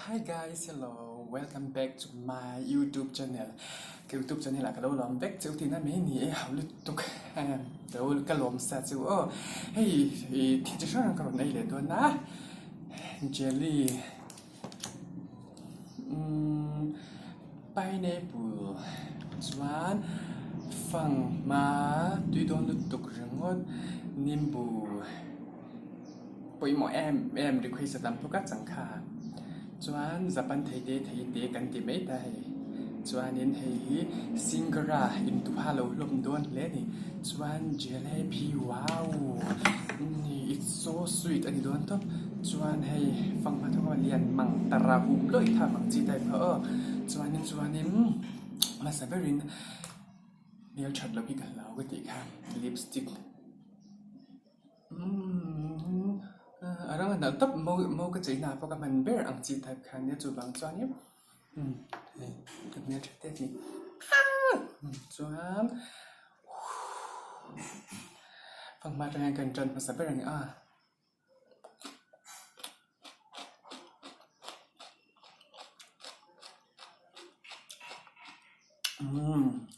Hi guys, hello, welcome back to my YouTube channel. Ka YouTube channel ah ka lo lawm vek cheu tihna mai ni e, hau lutuk ka lawm sa chu aw. Hei thil chi hrang hrang ka rawn ei leh dawn a, jelly, pineapple chuan fanghma tui dawn lutuk ringawt nimbu. Pawimawh em em request a tam bawk a changkha chuan Japan thei te thei te kan ti mai ta hei chuanin hei hi Singara intuha lo hlawm dawn hle a ni chuan jalebi wow it's so sweet a ni dawn tawp chuan hei fanghma thawk a lian mang tara hum lawih tham ang chi type kha aw chuanin chuanin hmasa berin hmelthat loh hi ka hlau ka tih kha lipstick. A rang a hnalh tawp mo mo ka cheina ah pawh ka hman ber ang chi type kha ania chuvang chuanin hei ka hmeltha te a ni chuan fanghma atang hian ka intan hmasa ber a ni a.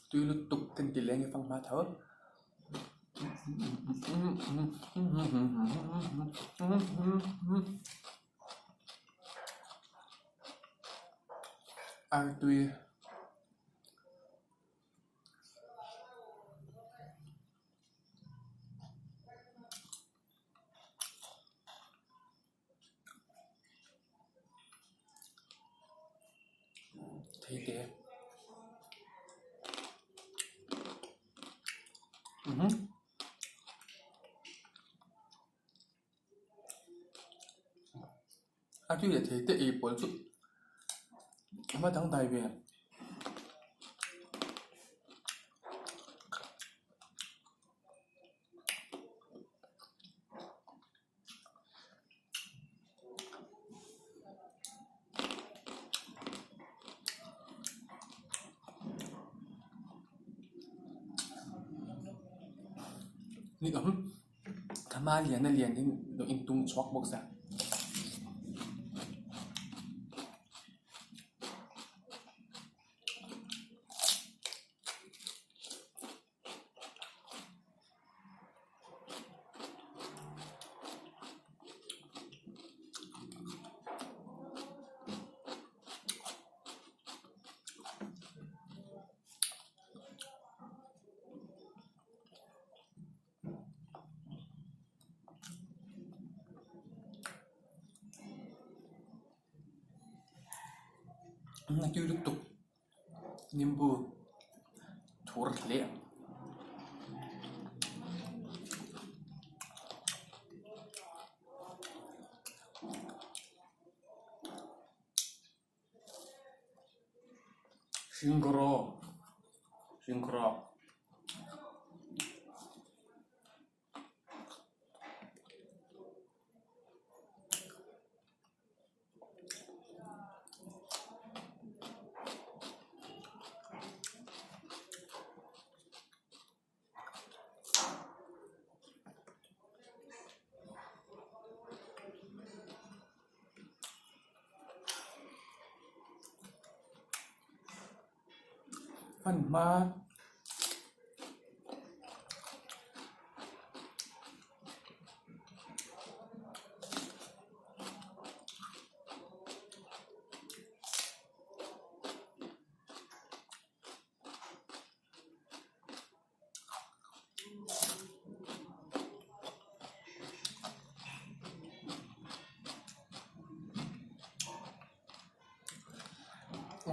Tui lutuk ka inti leh a ni fanghma tho. Artui. Thei te a tui leh thei te ei pawl chu a va dangdai ve. Ni awm thama lian a lian in lo intung chhuak bawk sia. A tui lutuk. Nimbu thur hle ang. Singro singro. Hmanhma.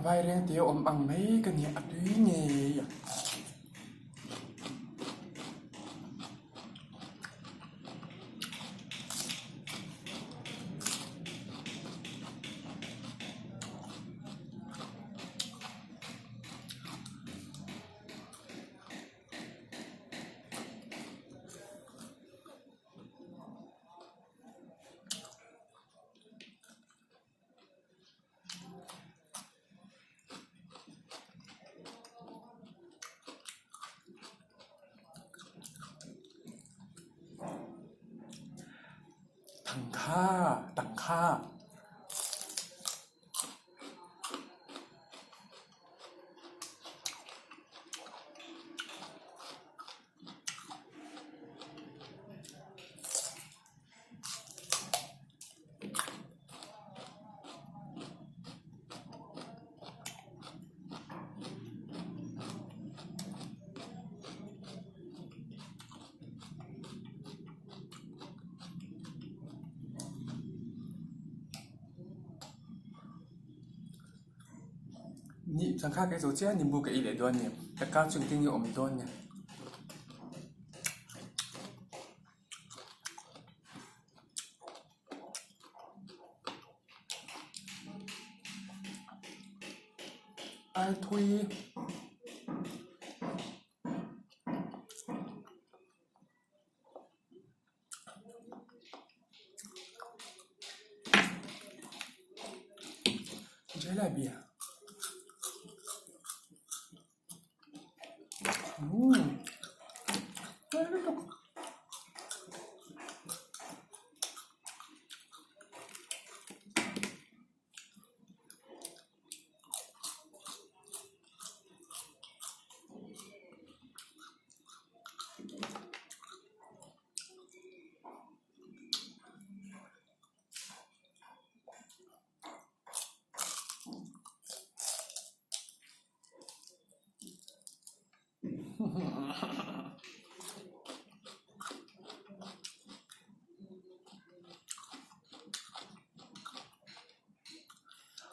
Vaireng te awm ang mai ka nia a tui ngei a. Tangkha tangkha. Ni sangha ka ei zo chiah a nimbu ka ei leh dawn a ni. Ka ka chu engtin nge awm dawn ni. Artui. Jalebi umm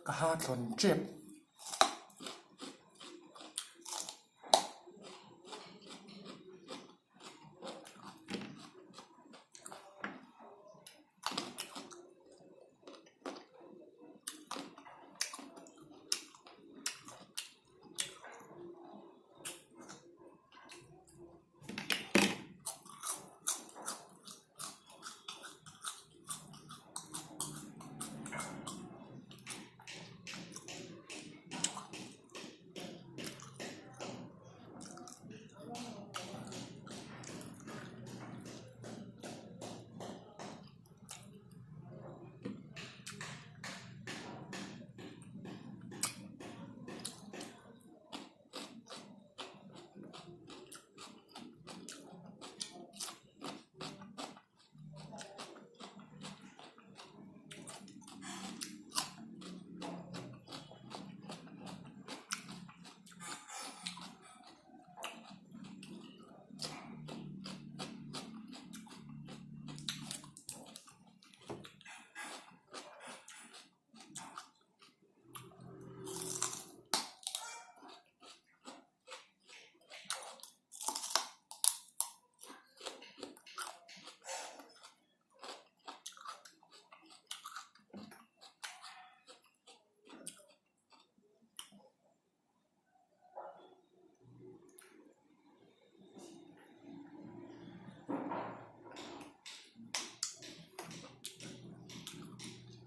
Ka ha thlawn tep.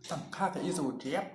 Sangha ka ei zo tep.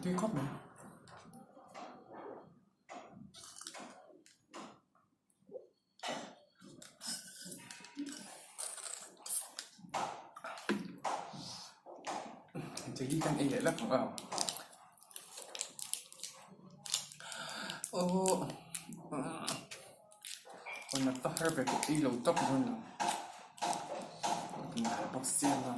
Tui khawp mai. Chili kan ei leh lak ang aw. Aw Aw nat ta har ve ka ei lo tawp dawn lo. Ka bawk siam a.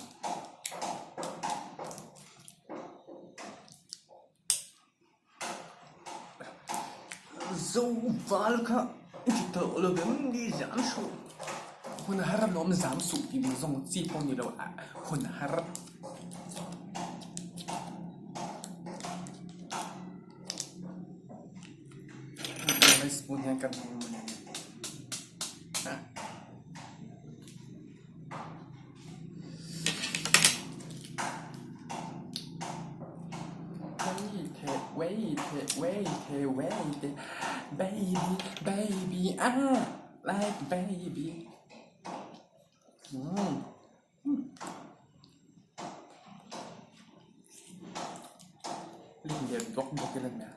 Zo val kha i ti tawh lo vem ni zan hruh. Hun har lawm zam suh tih ang zawng chi pawh ni lo a hun har. Spoon hian kan hmang mai a. Wait wait wait wait baby baby ah like baby umm Lim lian bawk bawk ila nia.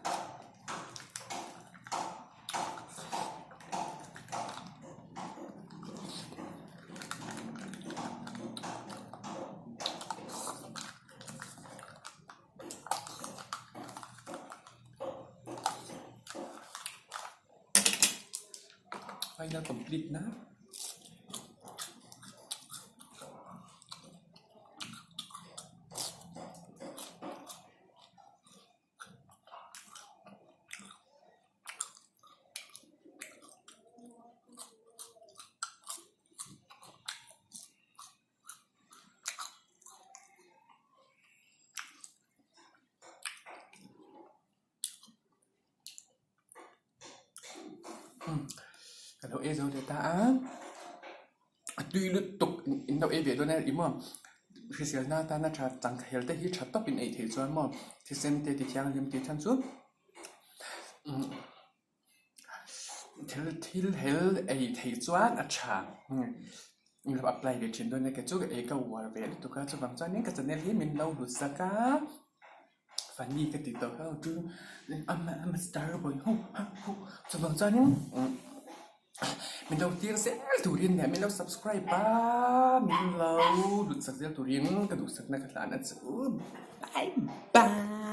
Final complete na. Ka lo ei zo leh ta a, a tui lutuk in lo ei ve dawn a ih maw hriselna atana tha changkhel te hi tha tawp in ei theih chuan maw thisen te ti thianghlim tih chhan chu umm thil thil hel ei theih chuan a tha in lo apply ve thin dawn a kei chu ka ei ka uar ve lutuk a chuvang chuanin ka channel hi min lo hlut sak a. Funny ka ti tawh hlauh chu I'm a star boy ho ha ho chuvang chuanin min lo tir zel turin leh min lo subscribe a min lo hlut sak zel turin ka duhsakna ka hlan a chu bye bye.